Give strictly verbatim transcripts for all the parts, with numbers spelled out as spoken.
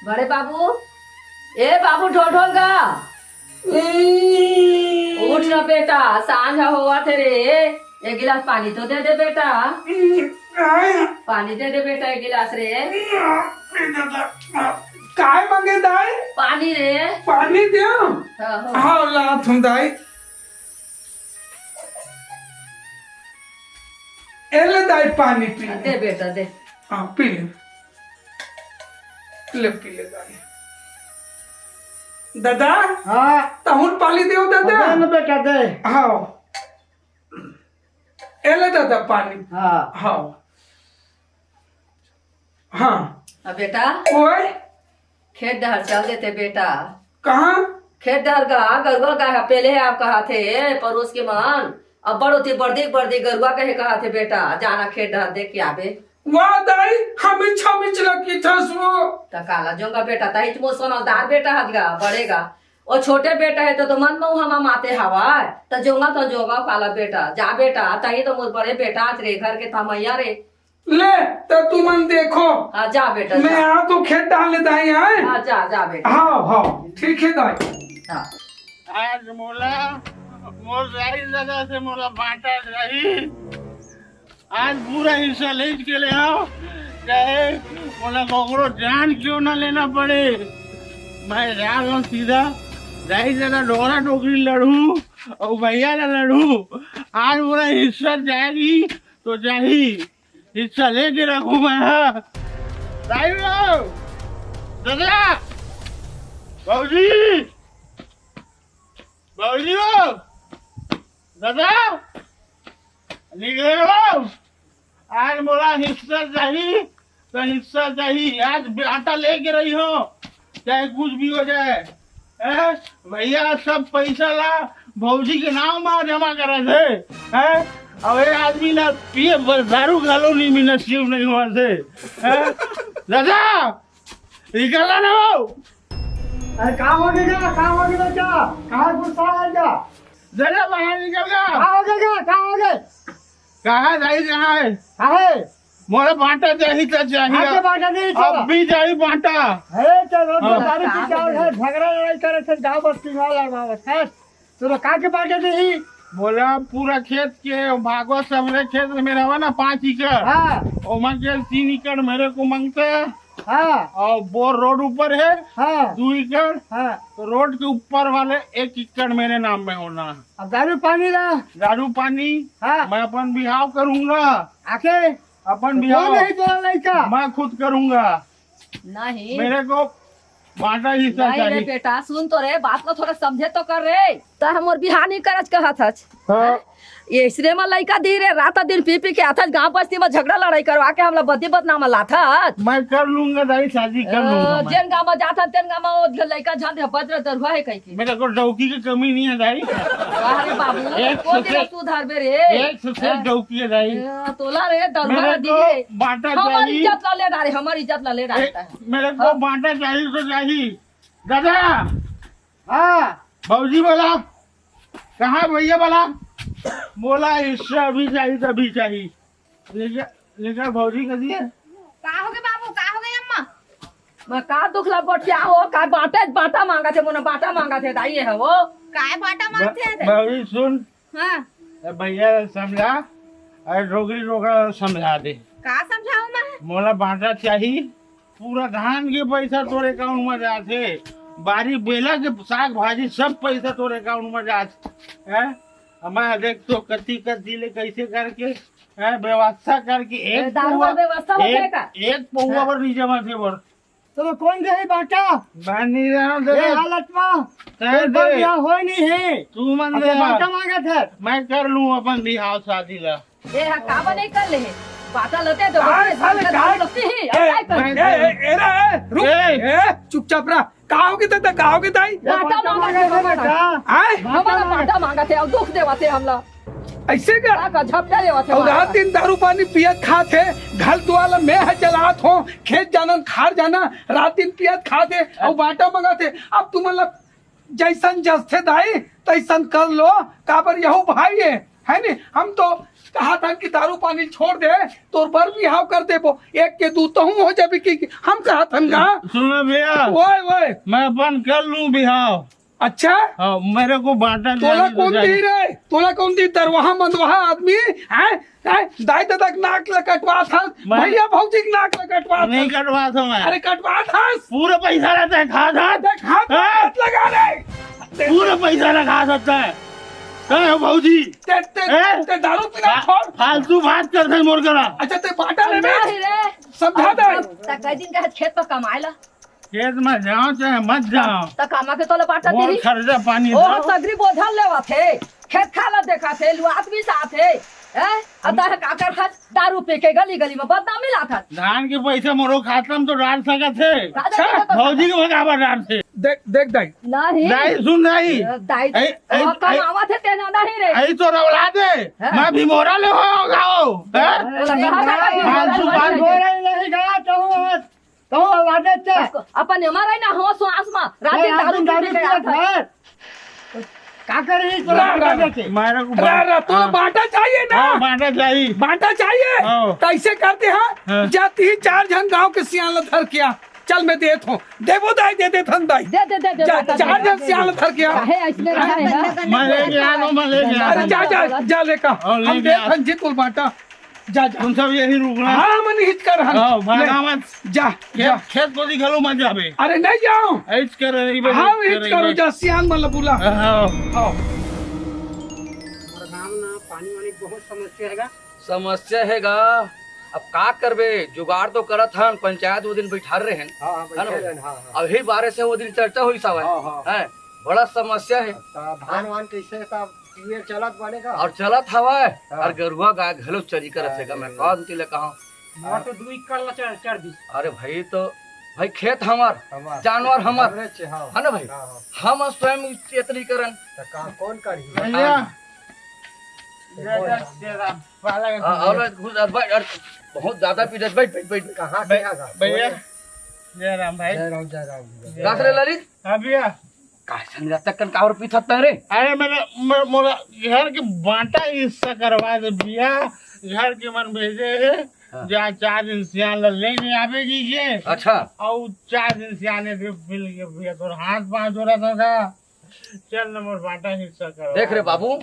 बड़े बाबू, ए बाबू, ढोल ढोल गा। उठ ना बेटा, सांझ होवत हे रे। एक गिलास पानी तो दे दे बेटा। पानी दे दे बेटा, एक गिलास रे। काय मांगे दाई? पानी रे। पानी दे। हाँ, हाँ। हाँ, लात हूँ दाई। ए ले दाई, पानी पी ले। दे बेटा, दे। हाँ, पी ले। ले, पी ले दाई। दादा, हाँ। तहुन पानी देव दादा। दे ना बेटा, दे। हाँ। ए ले दादा पानी। हाँ। हाँ। हाँ। अब बेटा, ओए। खेत डहर चल देते बेटा। कहाँ? खेत डहर गा, गरुआ गा, पहले आप कहा थे, परोस के मन, अब बड़ो थी बर्दी बर्दी गरुआ कहे कहा थे बेटा, जाना खेत डहर देख के आबे। वाह दाई, हमिच हमिच लगी थस वो। त काला जोंगा बेटा, तही तो मोर समझदार बेटा हजगा, बड़ेगा। ओ छोटे बेटा हे तो, तो मन मऊ हमा माते हवाय। त जोंगा तो जोंगा काला बेटा, जा बेटा, तही तो मोर बड़े बेटा आज रे घर के थमैया रे। ले, त तुमन देखो। हाँ, जा बेटा, मैं जा। आ तो खेत डाल ले दाई आए। हाँ, जा, जा बेटा। हाँ, हाँ, ठीक है दाई। हाँ। आज मोला, मोर राही दादा से मोला बांटा रही। आज पूरा हिस्सा लेज के ले आओ, चाहे मोला ककरो जान क्यों ना लेना पड़े। मैं जा रहा हूँ सीधा, जाही जरा डोरा डोकरी लड़ू और भैया ना लड़ू। आज पूरा हिस्सा जाएगी तो जाही, हिस्सा लेके रखू मैं। हाँ, दाई हो, दादा, बाबूजी, बाबूजी हो, दादा, निकले हो। आज मोला हिस्सा चाही, तो हिस्सा चाही। आज बांटा लेके रही हो, चाहे कुछ भी हो जाए। हैं? भैया, सब पैसा ला भौजी के नाम मा जमा करे थे। हैं? अब ये आदमी ला पिए बर-, दारू घलो नहीं मिलना, नसीब नहीं हुआ थे। हैं? दादा, निकल ना हो। अरे, का हो गया? का हो गया बच्चा? कहाँ गुस्सा आ गया? दादा, बाहर निकल गया। का हो गया? का हो गया? कहाँ जाई, कहाँ है? काहे? मोला बांटा चाही त चाही। आके बांटा नहीं चला। अब भी चाही बांटा। अरे चलो, हाँ। तो दारू पी के आओ, है, झगड़ा लड़ाई करे थे, गाँव बस्ती में लड़वावत है। तो का के बांटा नहीं? मोला पूरा खेत के भागवत, सबरे खेत में मेरा हवा ना पाँच एकड़। हाँ। ओमा के तीन एकड़ मेरे को मांगता है। हाँ। और बोर रोड ऊपर है। हाँ। दो एकड़। हाँ। तो रोड के ऊपर वाले एक एकड़ मेरे नाम में होना। अब दारू पानी ला। दारू पानी। हाँ। मैं अपन बिहाव करूंगा। आके अपन तो बिहाव कौन है तेरा लड़का? मैं खुद करूंगा। नहीं। मेरे को बांटा हिस्सा नहीं रे चाहिए। बेटा, सुन तो रे, बात को थोड़ा समझे तो कर रे। त हमर बिहाव नहीं करत कहत हच। हाँ। ये इसरे में लड़का दी रे, रात दिन पी पी के आथच, गांव बस्ती में झगड़ा लड़ाई करवा के हमला बदी बदनाम लाथच। मैं कर लूंगा दाई, शादी कर लूंगा मैं। जेन गांव में जाथन, तेन गांव में वो लड़का झन दे, बज्र दरुआ है कहीं के। मेरे को डौकी की कमी नहीं है दाई। अरे बाबू, एक को दिन सफेद, सुधर बे रे। एक सफेद हाँ। डौकी है दाई। ए, तोला रे, दरुआ मेरे दी को रे। बांटा हमारी चाहिए। इज्जत ला ले डारे, हमारी इज्जत ला ले डारे। ए, मेरे को हाँ। बांटा चाहिए तो चाहिए। दादा। हाँ। बाबूजी बोला, कहाँ भैया बोला? बोला, हिस्सा अभी चाहिए, अभी चाहिए। लेकर, लेकर भौजी कर दिए। का हो गए बाबू, का हो गए अम्मा? मैं का दुख ला बटिया हो, का बांटे, बांटा मांगा थे, मोने बांटा मांगा थे, दाई है वो। काय बांटा मांगते हैं? भौजी सुन, हाँ। ए भैया समझा, अरे डोगरी डोगरा समझा दे। का समझाऊं मैं? मोला बांटा चाही, पूरा धान के पैसा तोरे अकाउंट में जाथे, बारी बेला के साग भाजी सब पैसा तोरे अकाउंट में जाथे। हैं? अब मैं देख तो कति कति ले कैसे करके, हैं, व्यवस्था करके ए, एक दारू का पौवा, व्यवस्था होथे एक, का? एक पौवा हाँ। बर नहीं जमा थे बर। तो कौन दे है बांटा? मैं नहीं जाना ए दादा। हालत में तै कोई दे। बात यहाँ होय नहीं है। तू मन अच्छा, दे। बांटा मांगा था। मैं कर लूँ अपन बिहाव शादी ला। ए हा का बने कर ले? बांटा लते दो। काय साले, काय? लते ही, अब ए, काय कर? ए, ए, ए, रे, ए, रुक। ए। ए, चुपचाप रह। का होगे दादा, का होगे दाई? बांटा मांगा थे, बांटा। आय? हमारा बांटा मांगा थे, अब दुख देवा थे हमला। ऐसे का? का, का झपटा लेवा थे और हमारा। रात दिन दारू पानी पियत खात हे, घर दुआर ला मैं ह चलात हो, खेत जाना, खार जाना, रात दिन पियत खात हे, और बांटा मंगात हे। अब तुमन ला जैसन जसथे दाई, तैसन कर लो, काबर यहू भाई हे, है नी? हम तो कहा था कि दारू पानी छोड़ दे, तोर बर बिहाव कर देबो, एक के दू तहूं हो जाबे कि हम कहा थन गा। सुन ना भैया, ओए, ओए। मैं अपन कर लूं बिहाव। अच्छा? हाँ, मेरे को बांटा तोला चाहिए तो कौन चाहिए। दी रे? तोला कौन दी? दरवाहा मंदवाहा आदमी, हैं? हैं? दाई ददा के नाक ल कटवा था, मैं भैया भौजी के नाक ल कटवा था। नहीं कटवा था मैं। अरे कटवा था। पूरा पैसा रहता है, खा था। देख, हाथ हाँ? मत लगा रे। पूरा पैसा रखा सकता है। हैं, भौजी? ते, ते, हैं? ते दारू पीना हाँ, छोड़। फालतू बात कर दे मोर करा। अच्छा, ते बाटा ले बे। नहीं रे। समझा दे। अब तक दिन का खेत पर कमाए ला। खेत में जाओ चाहे मत जाओ। त कामा के तोला बाटा मोर तेरी। खर्चा पानी ओ दो। सगरी बोझल लेवा थे। खेत खाला देखा थे, लुआत भी साथ है। हैं? अब तह का कर खा? दारू पी के गली गली में बदनामी लाथस। धान के पैसा मोरो खाता में तो डाल सकत हे। राजा अच्छा। जी का तो भौजी के भगावा डाल थे। देख, देख दाई। नहीं। दाई सुन दाई। दाई ऐ, ऐ, कमावा थे तेना नहीं रे। ऐ तो रौला दे। हाँ। मैं भी मोरा ले हो गाओ। हैं? तो लगा था भाई। फालतू बात बोल रही नहीं गा तो। तो लादे चे। अपन एमा रही ना हो श्वास मा। रात दिन दारू पी के आता। का करे तो रा, रा, रा। मारा को रा, रा, तो हाँ। बांटा चाहिए ना। हाँ, बांटा चाहिए। बांटा चाहिए। हाँ। कैसे करते हैं? हाँ। जा तीन चार झन गांव के सियान ल धर के आ। चल मैं देत हूँ। देबो दाई, दे देथन दाई। दे, दे, दे, दे, जा, दे, दे, चार दे, झन दे, सियान ल धर के आ। काहे ऐसने रहा है ना? मैं लेके आ रहा हूँ, मैं लेके आ अरे रहा जा, हूँ। जा, जा लेके आ। और हम लेके आ। देथन जी तोल बांटा। जा, जा। तुम सब यही रुकना। हाँ, मन हित कर हन। हाँ, भागा ले। मत। जा, खेत, जा। खेत को दिखलो मत जाबे। अरे नहीं जाओ। ऐस कर रही बे, हाँ, कर हित रही करो, बे। जा, सियान मन ला बुला। हाँ। हाँ। हमारा गाँव ना पानी वानी बहुत समस्या है गा। समस्या है गा। अब का करबे, जुगाड़ तो करत हन, पंचायत वो दिन बैठार रहे हन। हाँ, हाँ, है ना बैठे भाई? रहन, हाँ, हाँ। अभी बारे से वो दिन चर्चा हुई सावन। हाँ, हाँ। हैं, बड़ा समस्या है। तो धान वान कैसे सब? पीए चलत बने का? और चलत हवय, हाँ। और गरुआ गाय घलो चरी करत हे का, मैं अरे। कौन तिले कहूँ? मोर तो दू एकड़ ला चर, चर दिस। अरे भाई, तो भाई, खेत हमर, हमर। जानवर हमर। हमरे छे, हाँ। है ना भाई? हाँ, हाँ। हम स्वयं एतनी करन। तो का, कौन करही? भैया। जय, जय, जय राम। पाला हाँ, और कुछ, और भाई, और बहुत ज्यादा पी जात, बैठ, बैठ, बैठ। कहाँ से भै-, आ गा? भैया। जय राम भाई। जय राम, जय राम। रास रे ललित। हाँ भैया। काहे संग रहता कन कावर पीथत तंग रे? अरे मेरा, मे-, मोला घर के बांटा हिस्सा करवा दे भैया, घर के मन भेजे हे, हाँ। जा चार दिन सियान ला लेने आवे जी के। अच्छा। अउ चार दिन सियाने दे मिल के भैया तोर हाथ पाँव जोड़ा था, चल न मोर बांटा हिस्सा करवा देख रे दे। बाबू,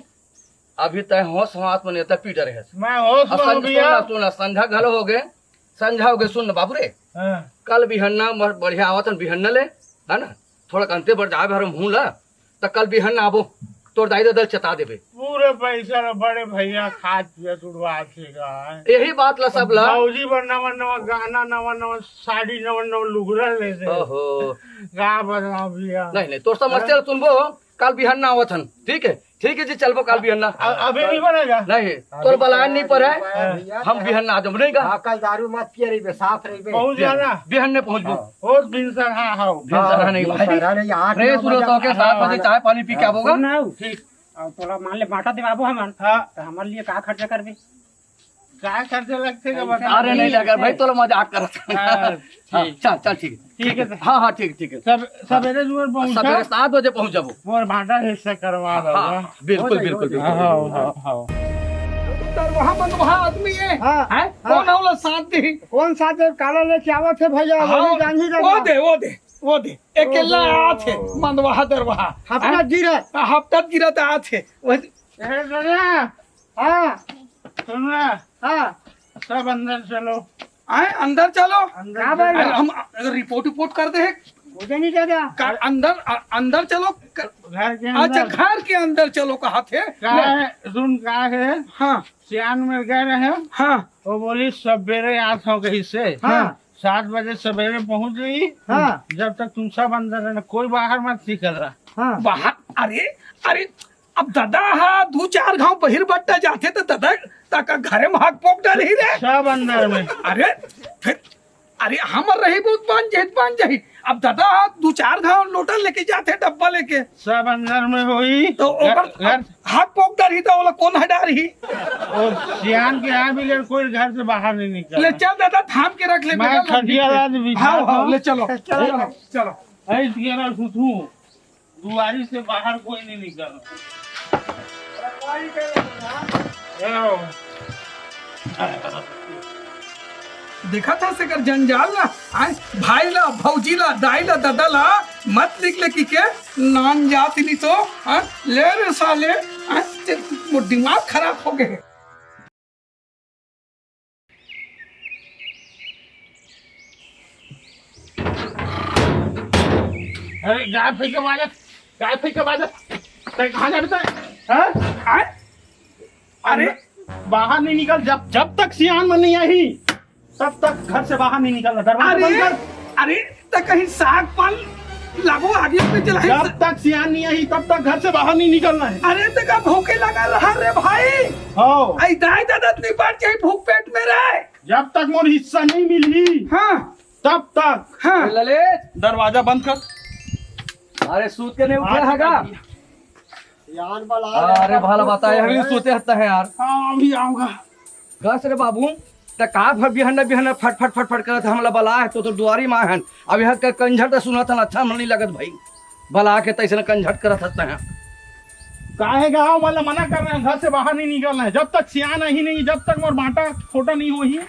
अभी तय होश हवास में नेता पीटर है। मैं होश अब में हूँ संझ-, भैया। सुन ना, सुन ना, संझा घलो हो गए, संझा हो गए, सुन ना बाबू रे। हाँ। कल बिहन्ना म-, बढ़िया आवत हन बिहन्ना ले, है ना? थोड़ा अंते बढ़ जाए भर हूँ ला, त कल बिहन्ना आबो, तोर दाई ददा ल चेता देबे। पूरे पैसा ला बड़े भैया खात पियत उड़वा के गा है। यही बात ला सब ला। भौजी बर नवा नवा गहना, नवा नवा साड़ी, नवा नवा लुगरा ले दे। ओहो। का बताओ भैया? नहीं, नहीं, तोर समस्या ला सुनबो, कल बिहन्ना आवत हन, ठीक है? ठीक है जी, चलबो काल बिहन्ना। अ-, अभी नहीं बनेगा? नहीं, अभी तोर बलान नहीं पर है। भैया, हम बिहन्ना आ जाबो, नहीं का? हाँ, कल दारू मत पिए रहिबे, साफ रहिबे। बहुत ज्यादा। बिहन्ने पहुंचबो। हाँ। बहुत भिनसर, हाँ, हाँ। भिनसर, हाँ, नहीं भाई। भिनसर, हाँ, नहीं, आठ फ्रेश नौ उलो बजे तो के सात बजे चाय पानी पी के आबो गा। सुन ना। ठीक। और तोला मान ले बांटा देवाबो हमन। हाँ। तो हमर लिए का खर्चा करबे? का खर्चा लगथे का बता? अरे नहीं लगा भाई, तोला मजाक करत हन। हाँ, हाँ, ठीक। चल, चल, ठीक है। ठीक है, तो हाँ, हाँ, ठीक, ठीक है। सब, सबेरे जुअर पहुंचा। सबेरे सात बजे पहुंच जाबो। मोर भांटा हिस्सा करवा दो। हाँ, बिल्कुल, बिल्कुल, बिल्कुल, हाँ, बिल्कुल। हाँ, हाँ। तो वहाँ मन वहाँ आदमी है। हाँ, हैं? हाँ। कौन है वो साथ दी? कौन साथ दे? काला लेके आवत हे भैया, हाँ, वही जान ही वो देगा। दे, वो दे, वो दे। अकेला ओहो। आथे, मंदवाहा दरवाहा। हफ्ता हैं? गिरत। हाँ, हफ्ता गिरत आथे। वो ए, दादा। हाँ। सुन ना। हाँ। सब अंदर चलो। आए, अंदर चलो। अंदर का चलो। बोल रहे? अरे, हम अगर रिपोर्ट, रिपोर्ट कर दे हैं। मुझे नहीं दादा। का, अंदर, अ-, अंदर चलो। क-, घर के अच्छा, अंदर। घर के अंदर चलो, कहा थे। का ले। है, सुन, का है? हाँ। सियान में गए रहे। हाँ। वो बोली, "सबेरे आत हो गई से।" हाँ। सात बजे सबेरे पहुंच गई। हाँ। जब तक तुम सब अंदर रहना, कोई बाहर मत निकल रहा। हाँ। बाहर, अरे, अरे, अब ददा हा दू चार घांव बहिर बट्टा जाथे त ददा तका घरे में हाक पोक डरही रे। सब अंदर में। अरे, फिर, अरे, हमर रही बहुत बांझ जाही, बांझ जाही। अब ददा हा दू चार घांव लोटा लेके जाथे, डब्बा लेके। सब अंदर में होई। तो ओकर घर, घर। हाक पोक डरही त ओला कोन ह डरही? ओ सियान के यहाँ भी ले कोई घर से बाहर नहीं निकल। ले चल ददा, थाम के रख ले, मैं बेटा, खटिया ला दे बिछा हाँ, हाँ, दो। ले चलो, चलो, चलो। ऐस के ना सुतू। दुआरी से बाहर कोई नहीं निकल। ए हो, देखत हस एकर जंजाल ला, आय, भाई ला, भौजी ला, दाई ला, ददा ला, मत निकले कहिके, नान जात ही नहीं तो, हाँ, ले रे साले, हाँ, ते, मोर दिमाग खराब हो गए। अरे, गाय फेंक के मारे, गाय फेंक के मारे। तै कहाँ जाबे तै? हाँ? आय? अरे, बाहर नहीं निकल, जब, जब तक सियान मन नहीं आही, तब तक घर से बाहर नहीं निकलना। दरवाजा अरे, बंद कर। अरे, त कहीं साग पान लागो आगे पे चला है। जब तक सियान नहीं आही, तब तक घर से बाहर नहीं निकलना है। अरे, त का भूखे लगा रहा रे भाई? हो। आई दाई ददा नहीं बात जाए, भूख पेट में रहे। जब तक मोर हिस्सा नहीं मिली, हाँ। तब तक। हाँ। ए, ललित। दरवाजा बंद कर। अरे, सूत के नहीं उठे आज है का? यार, बला अरे, भला बता, ये भी सोते हत्ता है यार। हाँ, अभी आऊंगा। कस रे बाबू, त का भर बिहन्ना, बिहन्ना फट, फट, फट, फट करत हमला बला है, तो, तो दुआरी मा हन। अब यहाँ के कंझट सुनत हन, अच्छा मन नहीं लगत भाई। बला के तैसे कंझट करत हत्ता है। काहे गाँव वाला मना कर रहे हैं, घर से बाहर नहीं निकलना है। जब तक सियान ही नहीं, जब तक मोर बांटा खोटा नहीं होही,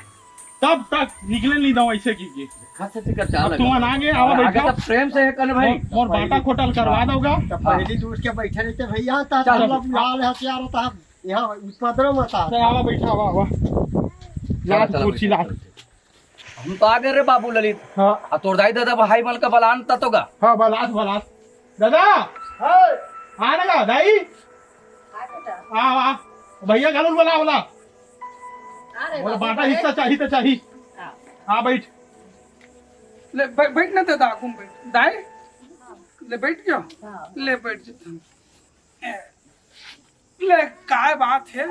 तब तक निकले नहीं दो ऐसे की, की। खा से टिकट चाल अब तुम लगा। आगे, आवा अरे, आगे बैठा। तब प्रेम से है कने भाई। मोर, मोर बाटा खोटा ल करवा दोगा। तब पहली दूर के बैठे रहते भैया, ता चल। हमला बुला ले हथियार होता है। यहाँ उपद्रव मत आ। चल, आवा बैठा, आवा, आवा। चल, लाल चल, कुर्सी बैठा, लाल। चल। हम तो आ गए रे बाबू ललित। हाँ। आ तोर दाई ददा भाई मन का बलान ता तो गा। हाँ, बलास, बलास। दादा। हाँ। आ ना गा, दाई। आ बेटा। आ, आ। भैया घलो बला, बला। आ रे बोला, बाबू, बाटा अरे। हिस्सा चाही तो चाही। हाँ। हाँ, बैठ। ले, बै-, बैठ ना दादा, आगू में बैठ। दाई, ले बैठ गया? हाँ। ले बैठ जा। ले, काय बात है?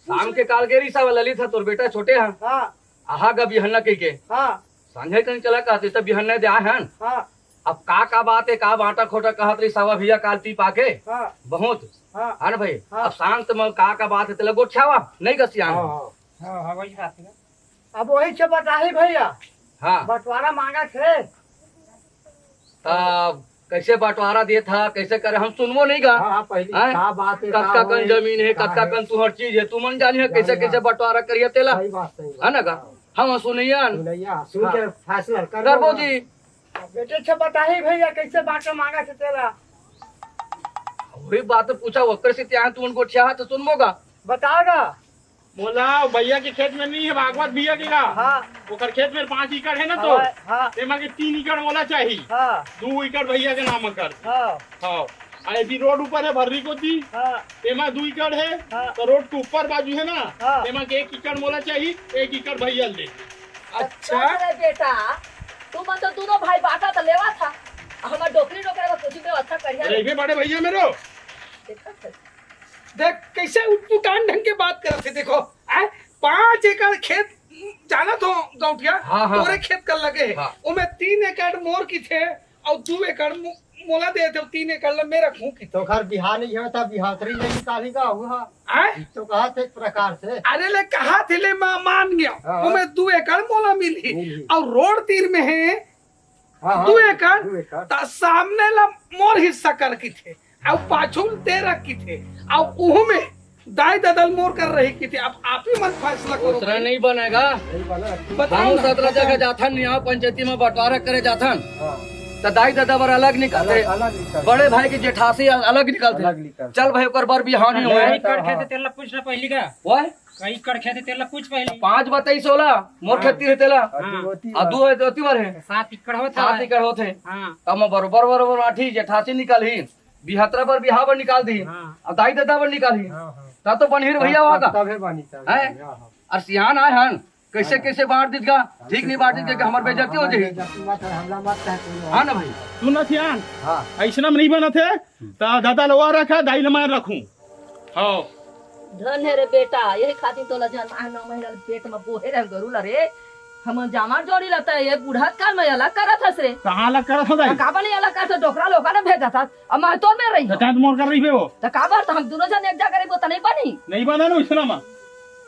शाम के काल के रिसा वाला ललित है, तोर बेटा छोटे है। हाँ। आहा गा बिहन्ना कह के। हाँ। सांझे कहीं चला कहते, तब बिहन्ना दे आए हैं। हाँ। अब का, का बात है, का बांटा खोटा कहत रही सावा भैया काल पी पाके? हाँ। बहुत। हाँ। है ना भाई? हाँ। अब शांत में का, का बात है, तेला गोठियावा, नहीं गा सियान? हाँ, हाँ। हाँ, हाँ, वही बात है। अब वही से बताही भैया। हाँ। बंटवारा मांगा थे। तब कैसे बंटवारा देत हा, कैसे करे, हम सुनबो नहीं गा। हाँ, हाँ, पहली हैं? का बात है, कतका का कन होए, जमीन है, का कतका है? कन तुहर चीज है, तुमन जानिए कैसे, जानिए। कैसे बंटवारा करिए तेला। सही बात, सही बात। है ना गा? हाँ। हम सुनिए। सुनैया, सुन हाँ। के फैसला कर करबो लो। जी। बेटे से बताही भैया, कैसे बांटा मांगा थे तेला। वही बात पूछा, ओकर से त्यान तुमन गोठिया हा तो सुनबो गा। बताओ ना। मोला भैया के खेत में नहीं है, भागवत भैया के का? हाँ। ओकर खेत में पाँच एकड़ है ना तो? हाँ, हाँ। तेमा के तीन एकड़ मोला चाही। हाँ। दू एकड़ भैया के नाम कर। हाँ। हाँ। आ यदि रोड ऊपर है भर्री कोती, हाँ। तेमा दू एकड़ है, हाँ। तो रोड के ऊपर बाजू है ना, हाँ। तेमा के एक एकड़ मोला चाही, एक एकड़ भैया ले। अच्छा। अच्छा रे बेटा, तू मन तो दोनों भाई बांटा तो लेवा था, हमार डोकरी डोकरे का कुछ व्यवस्था करिया। अरे, ये बड़े भैया मेरो। देखा था। देख, कैसे उटपुटान ढंग के बात करत हे। देखो, आय, पाँच एकड़ खेत जानत हो, गौठिया, हाँ, हाँ, तोरे हाँ। खेत कर लगे हे। हाँ। ओमे तीन एकड़ मोर किथे, अउ दू एकड़ मो-, मोला दे दे, तीन एकड़ ला मैं रखूं किथे। तो घर बिहार नहीं होता, बिहातरी नहीं निकाली का हुआ। आय? तो कहा थे एक प्रकार से। अरे ले, कहा थे ले, मा-, मान गया। हाँ, हाँ। ओमे दू एकड़ मोला मिली। मिली। अउ रोड तीर में है, हाँ, हाँ, दू एकड़, दू एकड़। त सामने ला मोर हिस्सा कर किथे, अउ पाछू ल तेरा किथे, अउ उहू में दाई ददा ल मोर कर रही किथे। अब आप ही मन फैसला करो उसने भाई। नहीं बनेगा। नहीं बना। बताओ हम ना। सतरा जगह जाथन, यहाँ पंचायती में बंटवारा करे जाथन, हाँ। त दाई ददा बर अलग निकलथे, अलग, अलग निकलथे। बड़े भाई के जेठासी अल-, अलग निकलथे। अलग निकलथे। चल भाई, ओकर बर बिहाव नहीं होय। कई एकड़ खेत हे तेला पूछना पहली का? वाह? कई एकड़ खेत हे तेला पूछ पहली। पाँच बताई सोला, मोर हाँ। खेत तीर हे तेला। हाँ। आ दू हे तो ओती बर हे। सात एकड़ होत सात हवय। एकड़ होत हे। हाँ। तब मैं बरोबर, बरोबर आठी जेठासी निकालही, बिहतरा बर बिहाव बर निकाल दी, हाँ। अब दाई ददा बर निकालही। हाँ, हाँ। तब तो बनही रे भैया तब, वहाँ का। तब, तबे बनी, तब हैं? बनी, हाँ, हाँ। अउ सियान आय हन, कैसे, हाँ। कैसे बांट दीत गा, ठीक नहीं बांट दीत गा, कि हमर बेइज्जती हो जाही। बेइज्जती मत है, हमला मत कहे कोई। हाँ ना भाई। सुन ना सियान, हाँ। अइसना में नहीं बनत हे, त ददा ल ओहा रखा, दाई ल मैं रखूं। हाँ। धन हे रे बेटा, यही खातिर तोला जन्मा हे, नौ महीना ले पेट में बोहे रहे गरू ला रे। हम जामा जोड़ी ला तैं ये बूढ़ा काल में अलग करत हस रे। कहाँ अलग करत हो दाई? का बने अलग करत, डोकरा लोका ने भेजत हस, अब मैं तोर में रही। त तैं तो मोर कर रही बे वो। त काबर, त हम दोनों जन एक जगह रहिबो त नहीं बनी? नहीं बना ना इसना मा।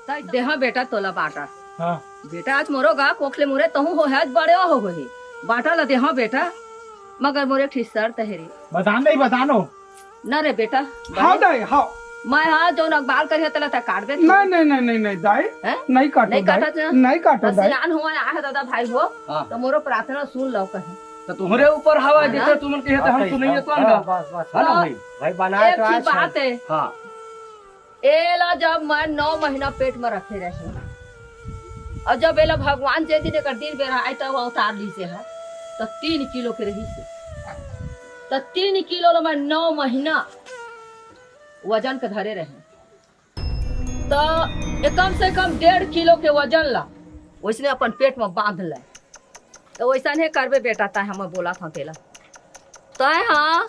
त देहा बेटा तोला बांटा। हाँ। बेटा आज मोरो गा कोख ले मोरे तहूँ हो हे, आज बड़े हो हो हे। बांटा ला देहा बेटा, मगर मोरे एक ठी शर्त हे रे। बता नहीं, बता नो। ना रे बेटा, हाँ बने दाई, हाँ। मैं हा जौन अखबार करिया तेला तैं काटबे तू। नहीं, नहीं, नहीं, नहीं, नहीं, दाई, हैं? नहीं काटो, नहीं दाई, काटत ना? नहीं काटो, त दाई। सियान हुआ आए हे दादा भाई हो, हाँ। त मोरो प्रार्थना सुन लो कहीं। त तुम्हरे ऊपर हवा है, हाँ। जैसे तुमन कहे त हम हाँ, सुनइए हाँ, तो ना। बस, बस। है ना भाई? भाई, बनाए एक तो ही आज बात है। हाँ। एला जब मैं नौ महीना पेट में रखे रहे, और जब एला भगवान जे दिन एकर दिन बेरा आए, तब अवतार लीसे है, त तीन किलो के रही से। त तीन किलो ल मैं नौ महीना वजन के धरे रहे, त ये कम से कम डेढ़ किलो के वजन ला वैसने अपन पेट में बांध ले। त वैसने करबे बेटा, तैं हमर बोला था तेला। तैं हा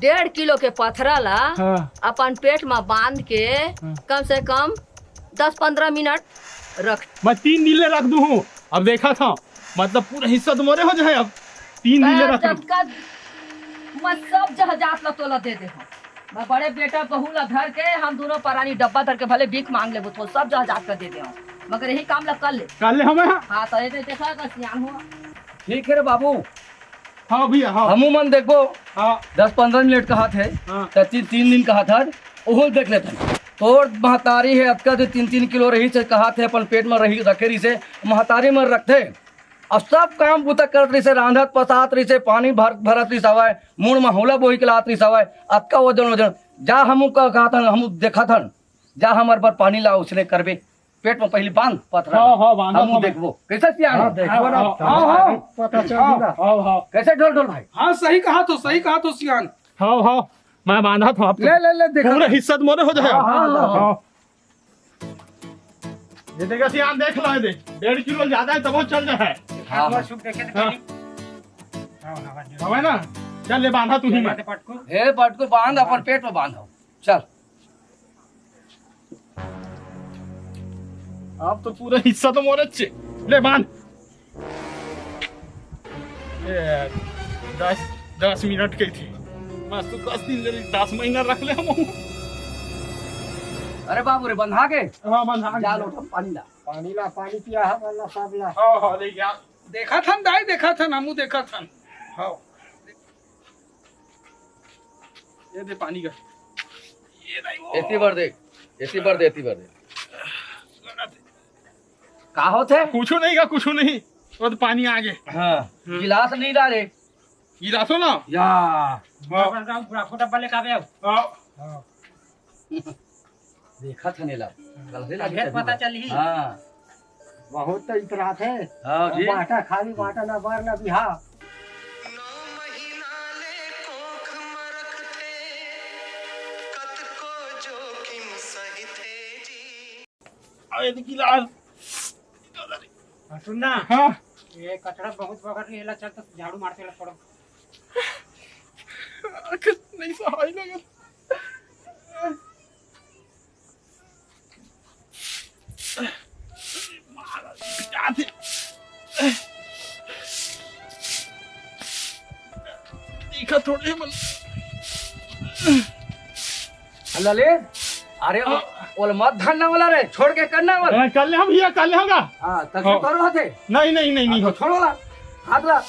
डेढ़ किलो के पथरा ला हाँ। अपन पेट में बांध के हाँ। कम से कम दस पंद्रह मिनट रख। मैं तीन दिन ले रख दूँ हूँ। अब देखा था, मतलब पूरा हिस्सा तो मोरे हो जाए। अब तीन दिन ले तैं रख दूँ। जतका मैं सब जहाजात ला तोला दे दे हूँ। मैं बड़े बेटा बहू ला धर के, हम दोनों परानी डब्बा धर के भले भीख मांग लेबो, तो सब जहाजात का दे दे हूँ, मगर यही काम ला कर ले। कर ले हमें, हाँ। हाँ, तो ये देखा का सियान हुआ। ठीक है रे बाबू। हाँ भैया, हाँ। हमू मन देखबो। हाँ। दस पंद्रह मिनट कहा थे, हाँ। त तीन, तीन दिन कहा था, ओहो देख लेते। तोर महतारी है, अतका दे तीन तीन किलो रही से कहा थे, अपन पेट में रही, रखे रही से, महतारी में रखते। अब सब काम बूता करत रही से, रांधत पसात रही से, पानी भर, भरत रही सवाय, मुड़ में हौला बोही के लात रही सवाय, अतका वजन, वजन। जा हमू का कहा था, हमू देखा था, जा हमर बर पानी ला, उसने करबे। पेट में पहली बांध पथरा। हाँ, हाँ, बांधा हमू था मैं। देखबो। कैसे सियान? हाँ, देखो ना। हाँ, हाँ। पता चल हाँ, गया। हाँ, हाँ। कैसे ढोल ढोल भाई? हाँ, सही कहा तो, सही कहा तो सियान। हाँ, हाँ। मैं बांधा था आपको। ले, ले, ले, देखा पूरा था। हिस्सा तो मोरे हो जाए। हाँ, हाँ, हाँ। हाँ। ये देखा सियान, देख लो, ये दे। डेढ़ किलो ज्यादा है, तब वो चल जाए। हाँ, हाँ। शुभ देखे थे हाँ। पहले। हाँ, हाँ, हाँ। हवे ना? चल, ले बांधा तू ही मैं। पटको। हे पटको बांध, अपन पेट में बांधो। चल। अब तो पूरा हिस्सा तो मोरे चे। ले बांध। ए, दस, दस मिनट के थे। बस तू दस दिन ले, दस महीना रख ले हम। अरे बाबू रे, बंधा के? हाँ, बंधा के। जा लोटा पानी ला। पानी ला, पानी पिया है, वाला सब ला। हाँ, हाँ, ले जा। देखा थन दाई, देखा थन, हमू देखा थन। हाँ। ये दे पानी का। ये नहीं वो। एती बार देख, एती बार दे, एती बार दे। का होत है? कुछू नहीं का, कुछू नहीं। वो तो पानी आगे। हाँ, हम्म। गिलास नहीं डाले। गिलासो ना? या। हाँ। बस, बस, बस, पूरा फोटो वाले का आवे हो। हाँ। हाँ। देखा था नेला। कल से लगे तबीयत पता चली। हाँ। बहुत तो इतरात है। हाँ जी। बाटा खाली बाटा ना बार ना बिहा। नौ महीना ले कोख म रखथे, कतको जोखिम सहिथे जी। अरे देखी लाल। हाँ, सुन ना। हाँ। ये कचरा बहुत बगर नहीं, एला चल तो झाड़ू मारते ला थोड़ा। अगर नहीं सहाय लगा। देखा थोड़े मन। ललित, अरे, हाँ। ओला मत धरना वाला रे, छोड़ के करना वाला। हाँ, कर ले हम भैया, कर ले होगा। हाँ, तब हाँ। करो हाथे। नहीं, नहीं, नहीं, नहीं हाँ, तो होता। छोड़ो ला, हाथ ला।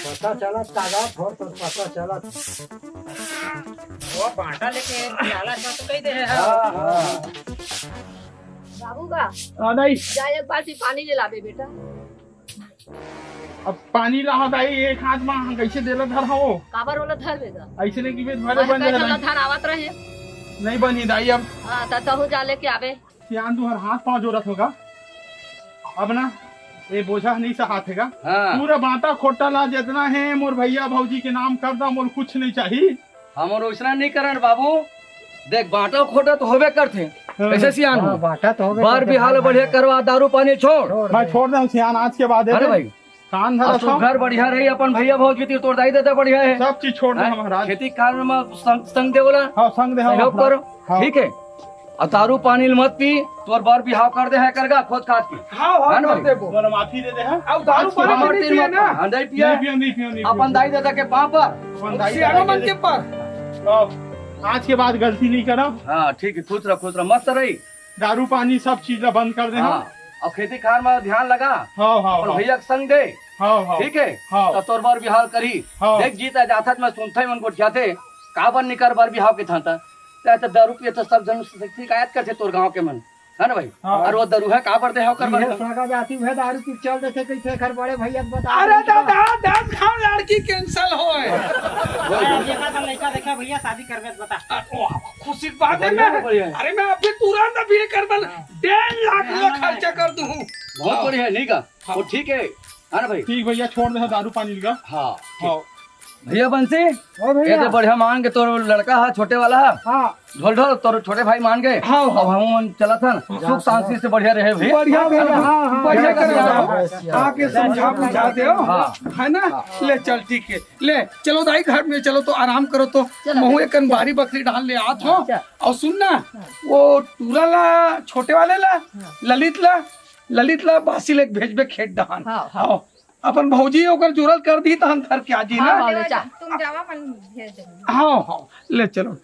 पता चलत कागज हो तो पता चलत। वो बांटा लेके लाला सा तो कही दे है। हाँ, हाँ। बाबू का? हाँ, नहीं। जा एक बाल्टी पानी ले लाबे बेटा। अब पानी ला दाई, एक हाथ में कैसे देला धर हो? काबर वाला धर बेटा। ऐसे नहीं कि भरे बन जाए। धन आवत रहे। नहीं बनी दाई अब। हाँ, त तहु जा लेके आबे। सियान तुहर हाथ पाँव जोरत होगा। अब ना, ये बोझा नहीं सहात हेगा। हाँ। पूरा बांटा खोटा ला जितना है, मोर भैया भौजी के नाम कर दा, मोर कुछ नहीं चाहिए। हमर ओइसना नहीं करन बाबू। देख, बांटा खोटा तो होबे करथे। हाँ। कैसे सियान हाँ, हो? बांटा तो होबे बर करथे, बिहाव ला हाँ, बढ़िया हाँ। करवा, दारू पानी छोड़। छोड़ मैं दे। छोड़ दे हूँ सियान, आज के बाद अरे भाई, कान धरा अब तो था। घर बढ़िया रही, अपन भैया भौजी तीर तोर दाई ददा बढ़िया है। सब चीज छोड़ दे हैं? हम महाराज। खेती कार्य में संग, संग दे बोला। हाँ, संग दे हम सहयोग अपना। करो। हाँ। ठीक है। अब दारू पानी ल मत पी, तोर बर बिहाव कर दे है करगा खोद खाद के। हाँ, हाँ, है ना कर भाई? देबो। तोला माफी दे दे है। अब दारू आज के पानी बाद नहीं तीन पिए मत ना। हाँ, नहीं पिए। नहीं पियो, नहीं पियो, नहीं अपन पियो। दाई ददा के पाँव पर। अपन दाई सियाना ददा मन के के पर। अब आज के बाद गलती नहीं करब। हाँ, ठीक है, खुश रह, खुश रह, मस्त रही। दारू पानी सब चीज ला बंद कर दे हाँ। हम। अउ खेती खार म ध्यान लगा। हाँ, हाँ, अपन हाँ। भैया के संग दे। हाँ, हाँ। ठीक है? हाँ। त तोर बर बिहाव करही। हाँ। देख जीत आ जाथत मैं सुनथई मन गोठियाथे, काबर निकर बर बिहाव के थांता। त, त दारू पिए त सब झन शिकायत करथे तोर गांव के मन। है ना भाई? हाँ। अउ वो दारू हे काबर दे हव कर बर? सगा जाति उहे दारू पी चल देथे, कइसे एकर बड़े भैया के बता अरे दे। दादा, दस घाव लड़की cancel होय। भाई, अभी एकर बर लइका देखे भैया, शादी करबे त बता। अरे, वाह, खुशी के बात है बढ़िया, मैं। बढ़िया। अरे, मैं अभी तुरंत अभी एकर बर हाँ। डेढ़ लाख रुपया हाँ। खर्चा कर दूं। बहुत हाँ। बढ़िया है, नहीं का? हाँ। वो ठीक है। है ना भाई? ठीक भैया, छोड़ दे दारू पानी का। हाँ, ठीक। हाँ। भैया बंसी, ओ भैया। ये तो बढ़िया मान के तोर लड़का है, छोटे वाला है। हाँ। ढोल ढोल, तोर छोटे भाई मान गए। हाँ, हाँ। अब हम चलत हन, सुख शांति से बढ़िया रहे भाई। बढ़िया कर, हाँ, हाँ, बढ़िया कर। हाँ, हाँ। आके समझा बुझा दे, हाँ। है ना? ले चल, ठीक है। ले, चलो दाई, घर में चलो, तो आराम करो, तो चलो। महू एकन बारी बखरी डाल ले आत हो। अच्छा। अउ सुन ना, वो टूरा ला, छोटे वाले ला, हाँ। ललित ला, ललित ला बासी लेके भेजबे खेत डहान। हाँ, हाँ। हाँ, अपन भौजी ओकर जुरल कर दी, तहन धर के आ जी हाँ, ना। हाँ, ले चल। तुम जावा, अपन भेज देंगे। हाँ, हाँ, ले चलो।